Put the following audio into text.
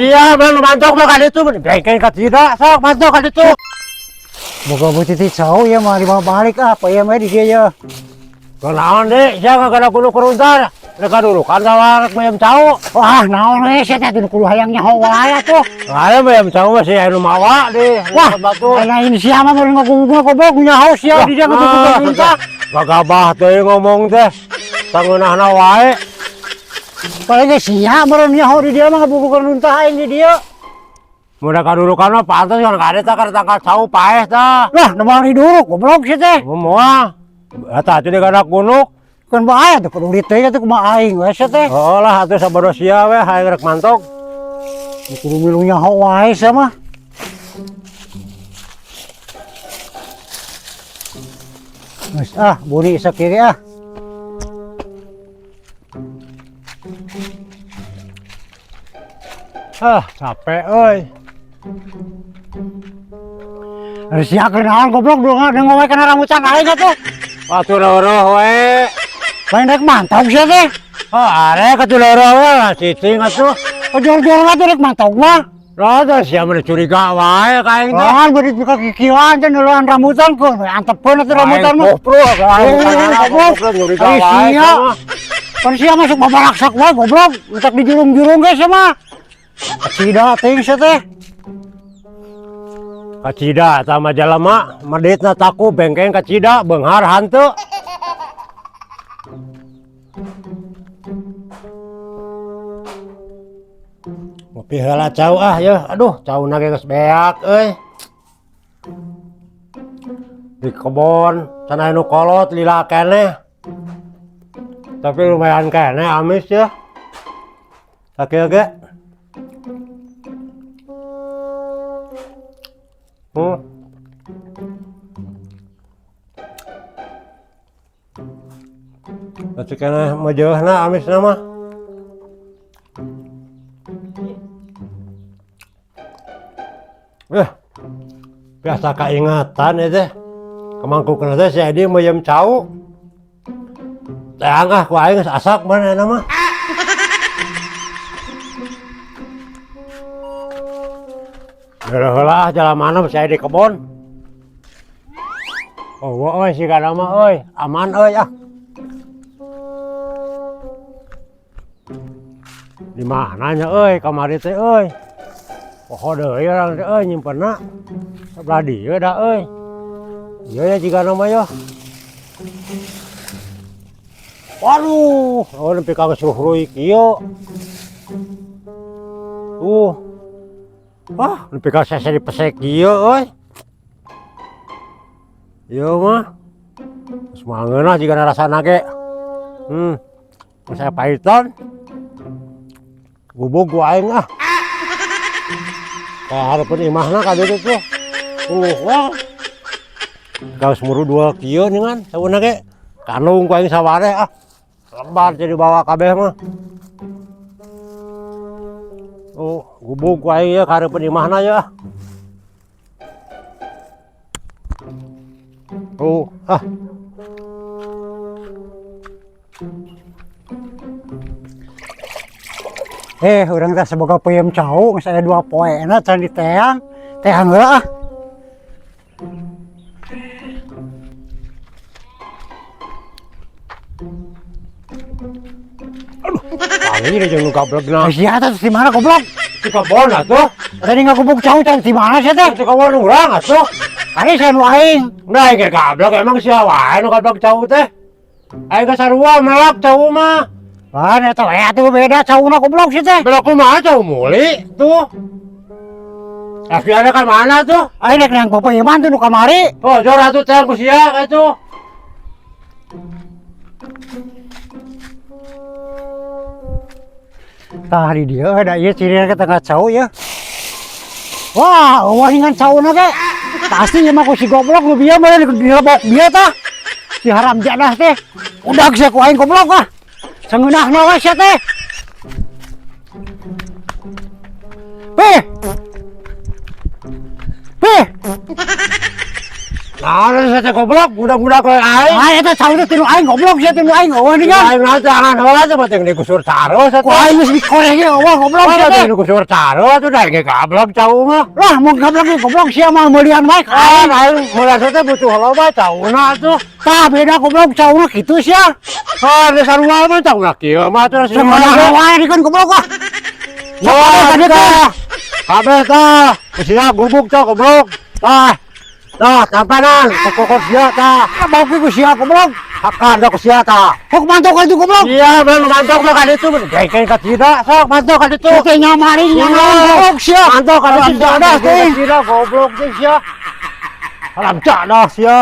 Iya, belum mantok mah kali itu, bengkeng ka tidak, sok mantok kali itu. Boga beuti cau ya mah dibawa balik ah, apa ya mah di dia ya. Kunaon deh, sia ngagana kudu kuruntar. Rek kadurukan sawah rek mayam cau. Wah, naon we sia teh kudu hayang nyaho wae atuh. Aya mayam cau mah sia nu mawa di. Wah, lain sia mah mun ngagugug goblok nyaho sia di dia ngagugug runtah. Gagabah teh ngomong teh. Sangeunahna wae. Paling ge sia meureun nyaho di dia mah ngabugukeun runtah aing di dia. Mun kadurukan mah pantes kan kade tah kana tangkal cau paeh tah. Lah, nu moal diduruk goblok sia teh. Moal. Eta atuh di kana gunuk. Kan bae atuh peduli teh atuh kumaha aing we sia teh. Oh lah atuh sabodo sia we hayang rek mantok. Kudu milu nyaho wae sia mah. Geus ah, buni sakieu ge ah. Ah, capek euy. Ari sia keur naon goblok dua ngowe kana rambutan aing atuh. Atuh leureureuh we. Lain rek mantog sia teh. Oh, arek atuh leureureuh we lah cicing atuh. Jor-jor atuh rek mantog mah. Lah teh sia mah curiga wae ka aing teh. Lahan beurit ka kikieuan teh neuleun rambutan keun we antepeun atuh rambutan mah. Aing goblok, Goblok. curiga Ari wae. sia. Pan sia masuk babaraksak wae goblok, entek dijurung-jurung ge sia mah. Kacida teuing sia teh. Kacida eta mah jalema, meditna taku bengkeng kacida beunghar hanteu. Ngopi heula cau ah yeuh, aduh cauna ge geus beak euy. Di kebon can aya nu kolot lila keneh. Tapi lumayan keneh amis yeuh. Sakieu ge. Masih keneh mejeuhna amisna mah. Biasa kaingatan ya teh. Kemangkukna teh si Edi meuyeum cau. Teang ah ku aing geus asak manehna mah. Heula heula ah jalan mana si Edi kebon. Oh, euy si kana mah euy, aman euy ah. Di mana nya euy kamari teh euy. Poho deui urang teh euy nyimpenna. Sebelah dieu da euy. Ieu ya jigana mah yeuh. Waduh, oh nepi ka geus ruhruy kieu. Tuh. Wah, nepi ka sese dipesek kieu euy. Ieu mah. Geus mangeunah jigana rasana ge. Saya pahitan. Gubug ku aing ah. Ka hareupeun imahna ka ditu tuh. Wah. Geus muru dua kieu ningan sauna ge. Kandung ku aing sawareh ah. Lebar jadi bawa kabeh mah. Oh, gubug ku aing ieu ka hareupeun imahna ya. Oh, ah. Urang teh semoga peuyeum cau geus aya 2 poena can diteang. Teang heula ah. Aduh, panggil jeung nu gablegna. Sia teh di mana goblok? Di kebon atuh. Tadi ngagubug cau teh di mana sia teh? Di kebon urang atuh. Ari sia nu aing. Nah, aing ge gablek emang sia wae nu gablek cau teh. Aing ge sarua melak cau mah. Lah eta we atuh beda cauna goblok sia teh. Beda kumaha cau muli tuh. Tapi ada ka mana tuh? Aing rek neang peuyeman tuh nu kamari. Oh, jor atuh teh ku sia atuh. Tah di dieu da ieu ciri ke tengah cau ya. Wah, eueuh ngan cauna ge. Pasti ieu mah ku si goblok nu bieu mah dilebok bieu tah. Si haram jadah teh. Udag sia ku aing goblok ah. Sangeunahna we sia teh. Peh. Peh. Naon sia teh, goblok, mudah-mudah kowe aing. Ah, eta cau teh tinu aing, goblok sia, tinu aing euweuh nih kan. Aing nanti angan heula teh penting dikusur caro sia Ku teh. aing geus dikorek ge euweuh, goblok sia Wah, teh. teh dikusur caro atuh da ge gablok cau mah. Lah, mun gablok ge goblok sia mah meulian wae ka Ah, aing. Aing mulai teh butuh loba cauna atuh. Tah beda, goblok, cauna kitu sia. Ah, di sarua mah cauna kieu mah atuh. Sakola wae di kan, goblok ah. Wah, tadi teh. Kabeh tah. Sia gubuk tah, goblok. Tah. Tah, tampanan, kokokot sia tah. Ah, bau ku sia, goblok. Hakan dah ku sia tah. Kok mantok itu, goblok? Iya, belum mantok mah kan itu. Gengkeng ka tidak, sok mantok kan itu. Teh nyamarin nyamarin, goblok sia. Mantok kan Haram itu. jadah teh. Tidak, goblok teh sia. Haram jadah sia.